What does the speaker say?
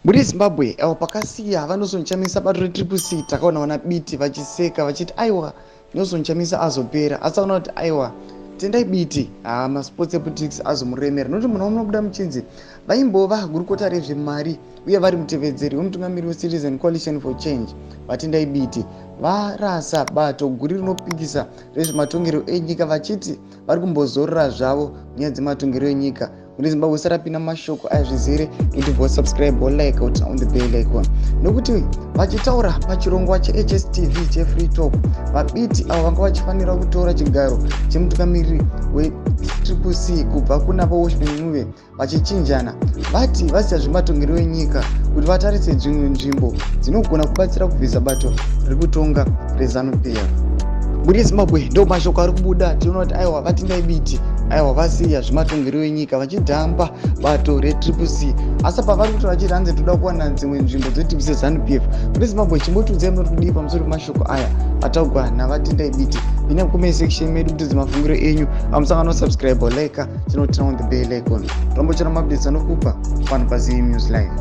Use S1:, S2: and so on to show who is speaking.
S1: Mhuri yeZimbabwe, avo pakasiya VaNelson Chamisa bato reTriple C, takaona vana Biti vachiseka vachiti aiwa, Nelson Chamisa azopera. Asi takaona kuti aiwa, Tendai Biti, haa, masports epolitics azomuremera, nokuti munhu wamunobuda muchinzi vaimbova gurukota rezvemari uye vari mutevedzeri wemutungamiri weCitizen Coalition for Change, VaTendai Biti, varasa bato guru rinopikisa rezvematongero enyika, vachiti vari kumbozorora zvavo munyaya dzematongero enyika. Mune Zimbabwe, usarapinda mashoko aya zvizere nokuti vosubscribe, wolike, woturn on the bell icon, nokuti vachitaura pachirongwa cheHSTV cheFree Talk, VaBiti, avo vanga vachifanira kutora chigaro chemutungamiriri weTriple C kubva kuna VaWelshman Ncube vachichinjana, vati vasiya zvematongero enyika kuti vatarise dzimwe nzvimbo dzinogona kubatsira kubvisa bato riri kutonga reZANU PF. Mhuri yeZimbabwe, ndo mashoko ari kubuda. Tinoona kuti aiwa, VaTendai Biti, aiwa, vasiya zvematongero enyika vachidhamba bato reTriple C, asi apa vari kuti vachiti hanzi toda kuwana dzimwe nzvimbo dzotibvise ZANU PF. Mhuri yeZimbabwe, chimbotiudzai munoti kudii pamusoro pemashoko aya ataugwa naVaTendai Biti. Pinda mucomment section medu kutidza mafungiro enyu. Amusangano subscribe, like, chinoturn on the bell icon, tombochera maupdates anokupa pano paZim News Live.